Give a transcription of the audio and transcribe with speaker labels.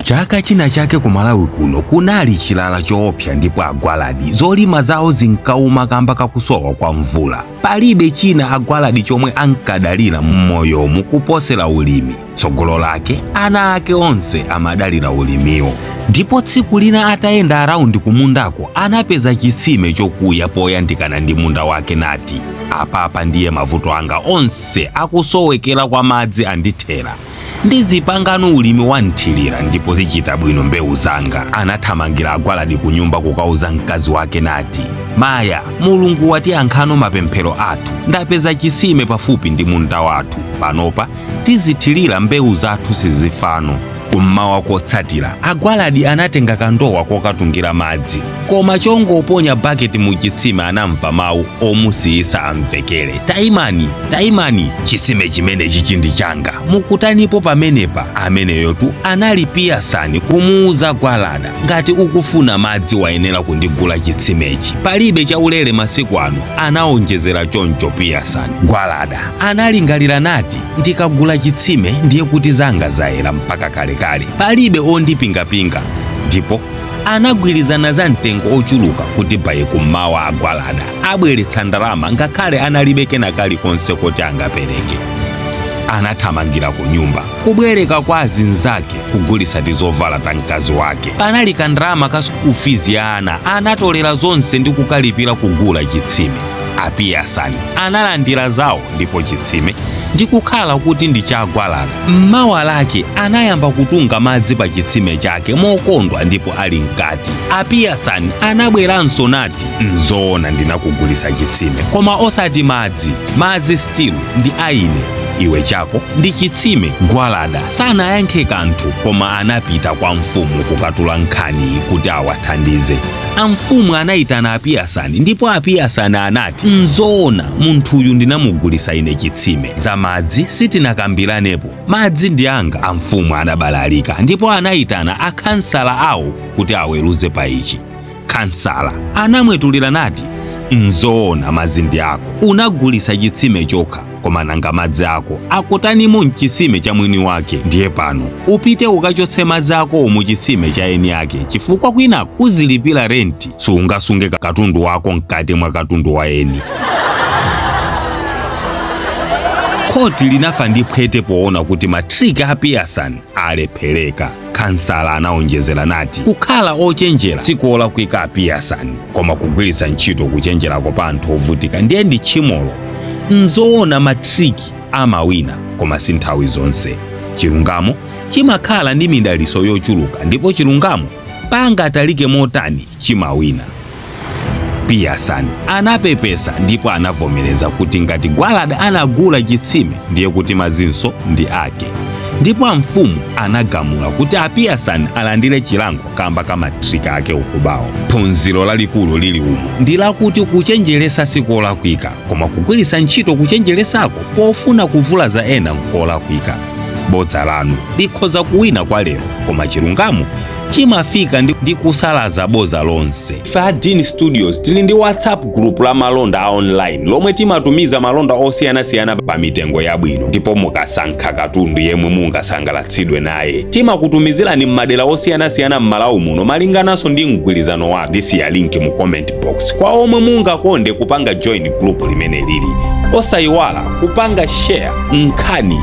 Speaker 1: Chaka china chake ku Malawi kuno kunali chilala choopsa ndipo agwaladi zolima zawo zinkauma kamba kakusowa kwa mvula. Palibe china agwaladi chomwe ankadalira m'moyomu kuposera ulimi. Tsogolo lake ana ake onse amadalira ulimiwo. Ndipo tsiku lina atayenda around kumundako anapeza chitsime chokuya poyandikana ndi munda wake nati, apapa ndiye mavuto anga onse akusowekera kwa madzi andithera. Ndizipangano ulimi wa nthirira ndipo zichita bwino mbewu zanga. Anathamangira agwaladi ku nyumba kukauza mkazi wake nati, maya, Mulungu watiyankhano mapemphero athu, ndapeza chitsime pafupi ndi munda wathu, panopa tizithirira mbewu zathu sizifano. Kummawa kotsatira agwaladi anatenga kandowa kokatungira madzi, koma chongoponya baketi mu chitsime anamva mawu omusiyisa amvekere, tayimani, tayimani, chitsime chimenechi chindi changa, mukutanipo pamenepa? Ameneyotu anali Piyasani kumuuza Gwalada, ngati ukufuna madzi wayenera kundigula chitsimechi, palibe chaulere masiku ano, anaonjezera choncho Piyasani. Gwalada analingalira nati, ndikagula chitsime ndiye kuti zanga zayera mpaka kalekale, palibe ondipingapinga. Ndipo anagwirizana za mtengo ochuluka kuti baye kummawa agwalada abweretsa ndalama ngakhale analibe kena kalikonse kuti angapereke. Anathamangira ku nyumba kubwereka kwa azinzake kugulitsa tizovala ta mkazi wake. Panali kandalama ka school fees ya ana, anatolera zonse ndi kukalipira kugula chitsime. Apiyasani analandira zawo ndipo chitsime ndikukhala kuti ndi chagwalada. Mmawa lake anayamba kutunga madzi pa chitsime chake mokondwa ndipo ali mkati. Apiyasani anabweranso nati, nzoona ndinakugulisa chitsime koma osati madzi, madzi still ndi aine, iwe chako ndi chitsime. Gwalada sanayankhe kanthu koma anapita kwa mfumu kukatula nkhani kuti awathandize. Amfumu anayitana Apiyasani ndipo Apiyasani anati, nzoona munthuyu ndinamugulisa ine chitsime, za madzi sitinakambiranepo, madzi ndi anga. Amfumu anabalalika ndipo anayitana akhansala awo kuti aweruze pa ichi. Khansala anamwetulira nati, nzoona madzi ndi ako, unagulisa chitsime chokha, koma nanga madzi ako akutanimo mchitsime cha mwini wake? Ndiye pano upite ukachotse madzi akowo mu chitsime cha eni ake, chifukwa kwinako uzilipira renti, sungasunge katundu wako mkati mwa katundu wa eni. Khoti linafa ndi phwete poona kuti matriki a Piyasani alephereka. Khansala anaonjezera nati, kukhala ochenjera sikolakwika Apiyasani, koma kugwiritsa ntchito kuchenjerako pa anthu ovutika ndiye ndi tchimolo. Nzoona matriki amawina, koma si nthawi zonse. Chilungamo chimakhala ndi midaliso yochuluka ndipo chilungamo pangatalike motani chimawina. Piyasani anapepesa ndipo anavomereza kuti ngati Gwalada anagula chitsime ndiye kuti madzinso ndi ake. Ndipo amfumu anagamula kuti Apiyasani alandire chilango kamba ka matriki ake ukubawo. Phunziro lalikulu lili umu ndi lakuti kuchenjeresa sikolakwika, koma kugwiritsa ntchito kuchenjeresako pofuna kuvulaza ena nkolakwika. Bodza lanu likhoza kuwina kwa lero, koma chilungamo chimafika ndi kusalaza boza lonse. Ife a Dean Studios tili ndi WhatsApp group la malonda a online lomwe timatumiza malonda osiyanasiyana pa mitengo yabwino, ndipo mukasankha katundu yemwe mungasangalatsidwe naye timakutumizirani m'madera osiyanasiyana m'Malawi muno malingananso ndi mgwirizano wathu. Ndisiya link mu comment box kwa omwe mungakonde kupanga join group limene lili. Osayiwala kupanga share nkhani.